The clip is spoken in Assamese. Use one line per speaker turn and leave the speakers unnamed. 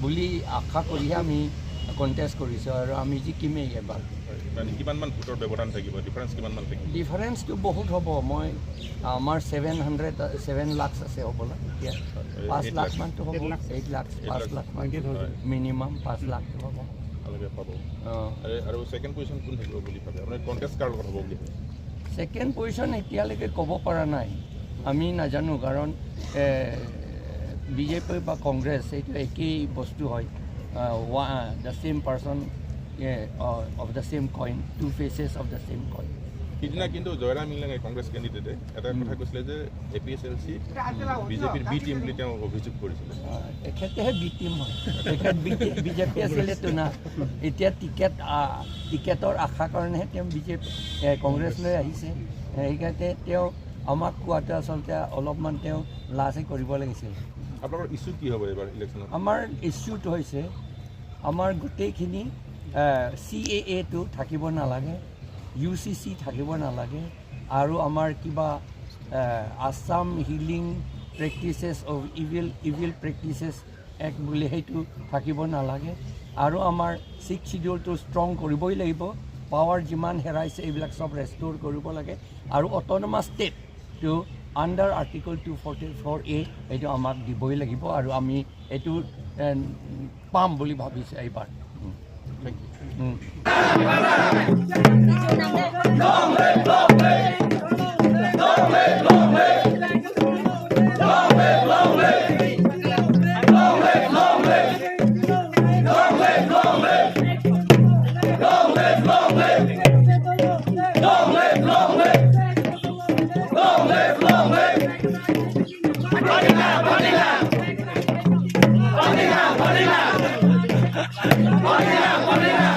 বুলি আশা কৰিহে আমি কণ্টেষ্ট কৰিছোঁ আৰু আমি জিকিমেই এবাৰ।
মানে কিমানমান ভোটৰ ব্যৱধান থাকিব, ডিফাৰেঞ্চ কিমানমান থাকিব?
ডিফাৰেঞ্চটো বহুত হ'ব। মই আমাৰ 707 লাখছ আছে হ'বলা এতিয়া, পাঁচ
8
লাখ মানটো হ'ব, 8 লাখ, 5 লাখ মান, মিনিমাম 5 লাখটো হ'ব।
আপোনালোকে পাব?
অঁ।
আৰু ছেকেণ্ড পজিশ্যন কোন থাকিব বুলি ভাবে আপুনি? কণ্টেষ্ট কাৰ লগত হ'ব বুলি ভাবে?
ছেকেণ্ড পজিশ্যন এতিয়ালৈকে ক'ব পৰা নাই, আমি নাজানো। কাৰণ বিজেপি বা কংগ্ৰেছ এইটো একেই বস্তু হয়, the same person of the same coin, two faces of the same coin.
সিদিনা কিন্তু জয়ৰাম ইংলেঙে, কংগ্ৰেছ কেণ্ডিডেটে এটা কথা কৈছিলে যে A P S L C বিজেপিৰ বি টিম বুলি তেওঁ অভিযোগ কৰিছিলে।
তেখেতেহে বি টিম হয়। তেখেত বিজেপি আছিলেতো না। এতিয়া টিকেটৰ আশা কাৰণেহে তেওঁ বিজেপি কংগ্ৰেছলৈ আহিছে। সেইকাৰণে তেওঁ আমাক কোৱাটো আচলতে অলপমান তেওঁ লাজে কৰিব লাগিছিল।
আপোনালোকৰ ইছ্যু কি হ'ব এইবাৰ ইলেকশ্যনত?
আমাৰ ইছ্যুটো হৈছে আমাৰ গোটেইখিনি চি এ এটো থাকিব নালাগে, ইউ চি চি থাকিব নালাগে আৰু আমাৰ কিবা Assam Healing Practices of Evil Practices Act বুলি সেইটো থাকিব নালাগে। আৰু আমাৰ ছিক্স চিডিউলটো ষ্ট্ৰং কৰিবই লাগিব। পাৱাৰ যিমান হেৰাইছে, এইবিলাক চব ৰেষ্ট'ৰ কৰিব লাগে আৰু অট'নমাছ ষ্টেটটো under Article 244A এইটো আমাক দিবই লাগিব আৰু আমি এইটো পাম বুলি ভাবিছোঁ এইবাৰ।
Thank U.
Long live, long live! Long live, long live! Long live, long live! Long live, long live! Long live, long live! Long live, long live! Long live, long live! Long live, long live! Padina, Padina! Padina, Padina! Padina, Padina!